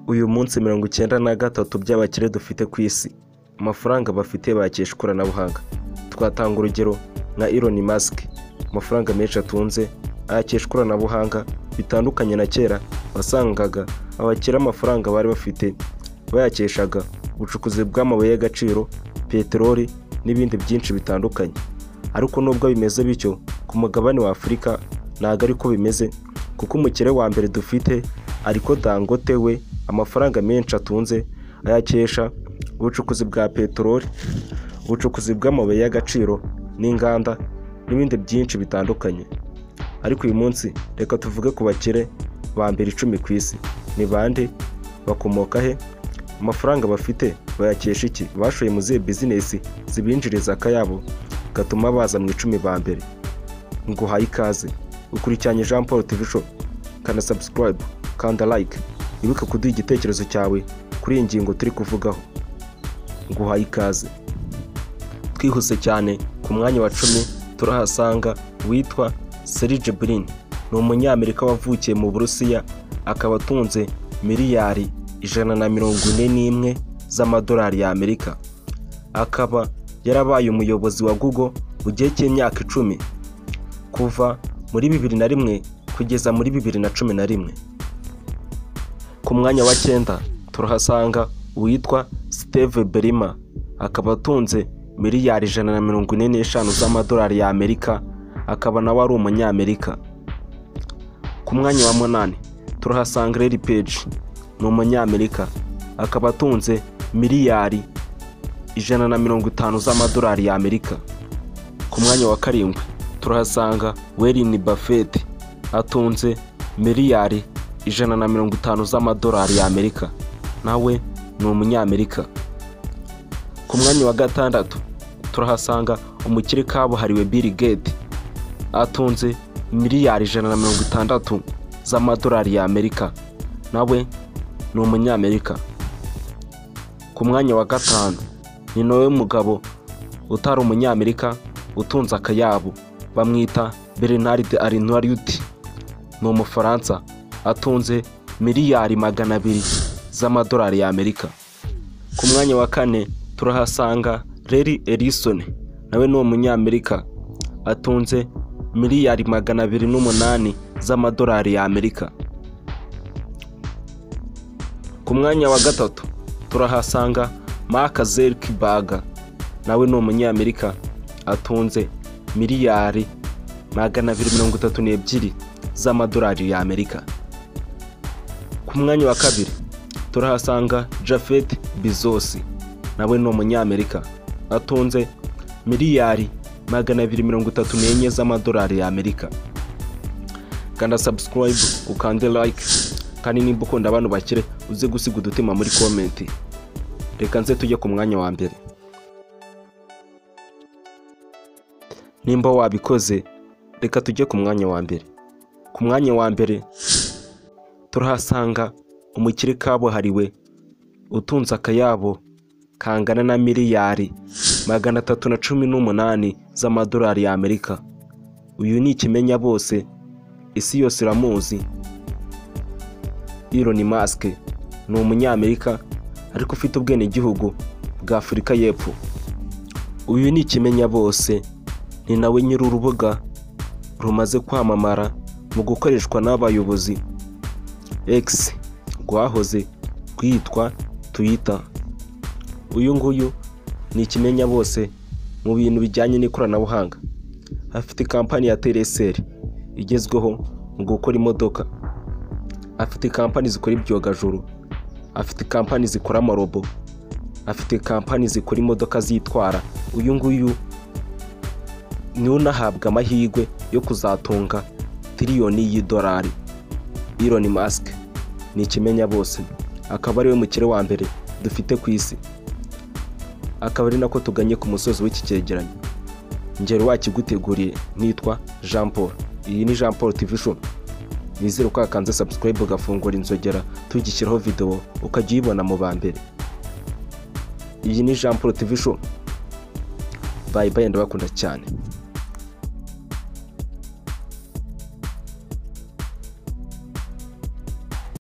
Uyu munsi 93 by'abakire dufite ku isi, amafaranga bafite bayakesha ikoranabuhanga. Twatanga urugero nka Elon Musk, amafaranga menshi atunze ayakesha ikoranabuhanga. Bitandukanye na kera wasangaga abakire amafaranga bari bafite bayakeshaga ubucukuzi bw'amabuye y'agaciro, peteroli n'ibindi byinshi bitandukanye. Ariko nubwo bimeze bityo, ku mugabane wa Afurika ntabwo ariko bimeze, kuko umukire wa mbere dufite ariko Dangote, we amafaranga menshi atunze ayakesha ubucukuzi bwa peteroli, ubucukuzi bw'amabuye y'agaciro n'inganda n'ibindi byinshi bitandukanye. Ariko uyu munsi reka tuvuge ku bakire ba mbere 10 ku isi. Ni bande? Bakomoka he? Amafaranga bafite bayakesha iki? Bashoye mu zihe bizinesi zibinjiriza akayabo gatuma baza mu 10 ba mbere? Nguhaye ikaze, ukurikiranye Jean Paul TV Show. Kanda subscribe, kanda like, wibuke kuduha igitekerezo cyawe kuri iyi ngingo turi kuvugaho. Nguhaye ikaze. Twihuse cyane, ku mwanya wa 10 turahasanga witwa Serge Brin. Ni umunyamerika wavukiye mu Burusiya, akaba atunze miliyari 141 z'amadolari y'Amerika. Akaba yarabaye umuyobozi wa Google mu gihe cy'imyaka 10, kuva muri 2001 kugeza muri 2011. Ku mwanya wa 9 turahasanga uwitwa Steve Ballmer, akaba atunze miliyari 145 z'amadolari y'Amerika, akaba nawe ari umunyamerika. Ku mwanya wa 8 turahasanga Larry Page, ni umunyamerika, akaba atunze miliyari 150 z'amadolari y'Amerika. Ku mwanya wa 7 turahasanga Warren Buffett, atunze miliyari 150 z'amadolari y'Amerika, nawe ni umunyamerika. Ku mwanya wa 6 turahasanga umukire kabuhariwe Bill Gates, atunze miliyari 160 z'amadolari y'Amerika, nawe ni umunyamerika. Ku mwanya wa 5 ni nawe mugabo utari umunyamerika utunze akayabo, bamwita Bernard Arnault, ni umufaransa, atunze miliyari 200 z'amadolari y'Amerika. Ku mwanya wa 4 turahasanga Larry Ellison, nawe ni umunyamerika, atunze miliyari 208 z'amadolari y'Amerika. Ku mwanya wa 3 turahasanga Mark Zuckerberg, nawe ni umunyamerika, atunze miliyari 232 z'amadolari y'Amerika. Ku mwanya wa 2 turahasanga Jeff Bezos, nawe ni umunyamerika, atunze miliyari 234 z'amadolari y'Amerika. Kanda subscribe, ukande like, kandi nimba ukunda abantu bakire uze gusiga udutima muri comment. Reka nze tujye ku mwanya wa mbere. Nimba wabikoze, reka tujye ku mwanya wa mbere. Ku mwanya wa mbere turahasanga umukire kabuhariwe utunze akayabo kangana na miliyari 318 z'amadolari y'Amerika. Uyu ni ikimenya bose, isi yose iramuzi. Elon Musk ni umunyamerika ariko ufite ubwenegihugu bwa Afurika y'Epfo. Uyu ni ikimenya bose, ni nawe nyiri urubuga rumaze kwamamara mu gukoreshwa n'abayobozi X, rwahoze rwitwa Twitter. Uyu nguyu ni ikimenya bose mu bintu bijyanye n'ikoranabuhanga. Afite kampani ya Tesla igezweho mu gukora imodoka, afite kampani zikora ibyogajuru, afite kampani zikora amarobo, afite kampani zikora imodoka zitwara. Uyu nguyu niwe unahabwa amahirwe yo kuzatunga tiriyoni y'idolari. Elon Musk ni ikimenya bose, akaba ariwe mukire wa mbere dufite ku isi. Akaba ari nako tuganye ku musozi w'iki cyegeranyo. Ngero wakiguteguriye nitwa Jean Paul. Iyi ni Jean Paul TV Show. Nizere ko wakanze subscribe ugafungura inzogera, tugishyiraho video ukajya uyibona mu ba mbere. Iyi ni Jean Paul TV Show. Bye bye, ndabakunda cyane.